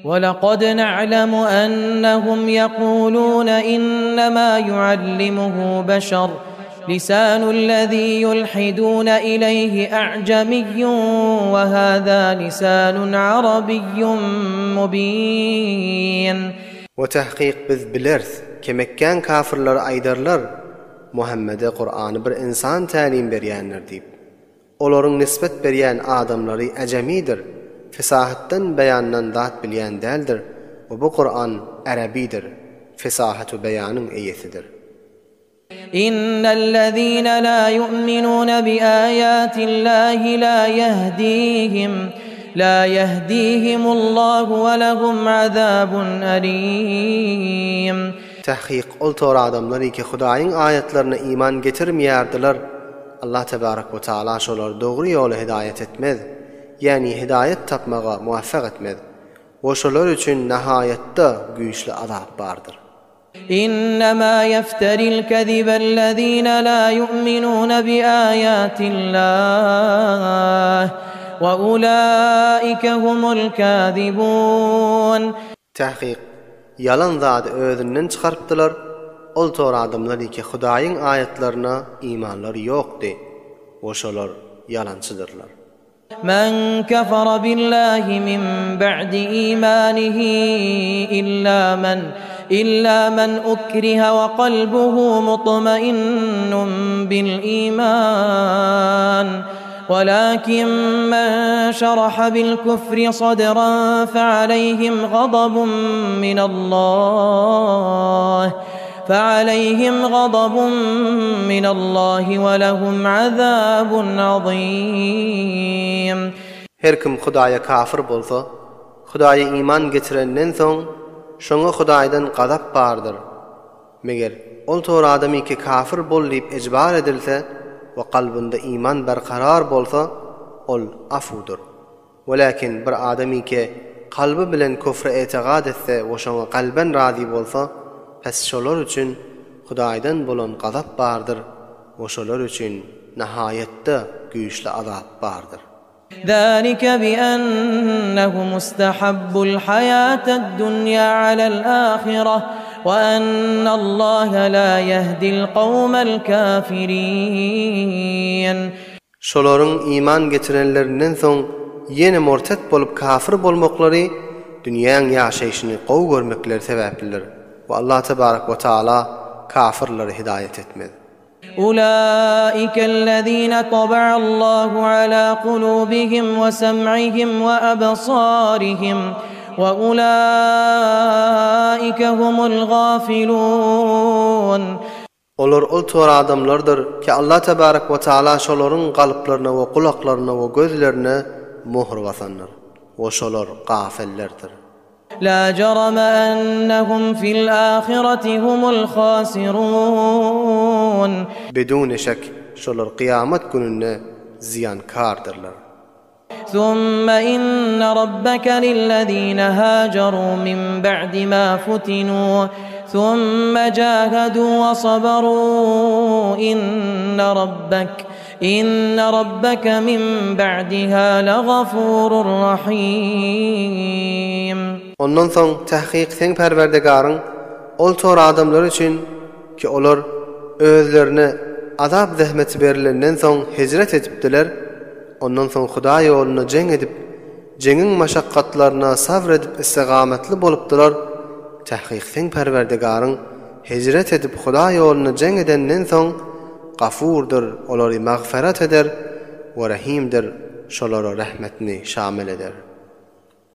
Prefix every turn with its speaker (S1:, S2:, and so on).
S1: وَلَقَدْ نَعْلَمُ أَنَّهُمْ يَقُولُونَ إِنَّمَا يُعَلِّمُهُ بَشَرٌ لِسَانُ الَّذِي يُلْحِدُونَ إِلَيْهِ أَعْجَمِيٌّ وَهَذَا لِسَانٌ عَرَبِيٌّ مُبِينٌ.
S2: We tahkyk biz bileris ki Mekgäň kafyrlary aýdarlar, Muhammede Kurany bir ynsan tälim berýändir diýip. Olaryň nisbet berýän adamlary äjemidir, fesahatdan beýandan zat bilýän däldir we bu Kuran ärebidir, fesahatu beýanyň eýesidir.
S1: Innellezine la ýu'minune biaýatillahi la ýehdihim la ýehdihimullahu we lehum azabun elim.
S2: Tahkyk ol tor adamlar ki Hudaýyň aýatlaryna iman getirmeýärdiler, Allah tebarek we taala şolary dogry ýola hidaýat etmez, ýäni hidaýat tapmaga muwaffak etmez we şolar üçin nahaýatda güýçli azap bardyr.
S1: Innema ýefteril kezibellezine la ýu'minune biaýatillah we ulaike humul kazibun.
S2: Tahkyk, ýalan zady özünden çykarypdylar, ol tor adamlar ki Hudaýyň aýatlaryna imanlary ýokdy we şolar ýalançydyrlar.
S1: Men kefere billahi min ba'di imanihi illa men illa men ukrihe we kalbuhu mutmainnun bil iman. Walakin men şeraha bil küfri sadran fealeyhim gadabun minallah fealeyhim gadabun minallahi we lehum azabun azim.
S2: Her kim Hudaýa kafir bolsa, Hudaýa iman getirenden soň, şoňa Hudaýdan gazap bardyr. Meger, ol tor adamyky kafir bol diýip ejbar edilse we kalbynda iman berkarar bolsa, ol afudyr. Welakin bir adamyky kalby bilen kufre etigat etse we şoňa kalben razy bolsa, pes şolar üçin Hudaýdan bolan gazap bardyr we şolar üçin nahaýatda güýçli azap bardyr.
S1: Zalike biennehum istahabbul haýatad-dunýa alel ahireh we ennallaha la ýehdil kawmel kafirin.
S2: Şolaryň iman getirenlerinden soň ýene murtet bolup kafir bolmaklary dünýäň ýaşaýşyny gowy görmekleri sebäplidir we Allah tebarek we taala kafirleri hidaýat etmez.
S1: Ulaikellezine taba'allahu ala kulubihim we sem'ihim we absarihim we ulaike humul gafilun.
S2: Olar ol tor adamlardyr ki Allah tebarek we taala şolaryň galyplaryna we gulaklaryna we gözlerine möhür basandyr we şolar gafillerdir.
S1: La jarama ennehum fil ahireti humul hasirun.
S2: Biduni şek, şolar kyýamat gününde zyýankardyrlar.
S1: Summa inne rabbeke lillezine hajeru min ba'di ma futinu summa jahadu we sabaru inne rabbek Inne rabbeke min ba'diha lagafurur rahim.
S2: Ondan soň tahkyk seň Perwerdigaryň ol tor adamlar üçin ki olar özlerine azap zähmeti berilenden soň hijret edipdiler, ondan soň Hudaý ýolunda jeň edip, jeňiň maşakgatlaryna sabr edip istigamatly bolupdylar, tahkyk seň Perwerdigaryň hijret edip Hudaý ýolunda jeň edenden soň Gafurdyr, olary magfyrat eder, we Rahimdir, şolara rehmetini şamil eder.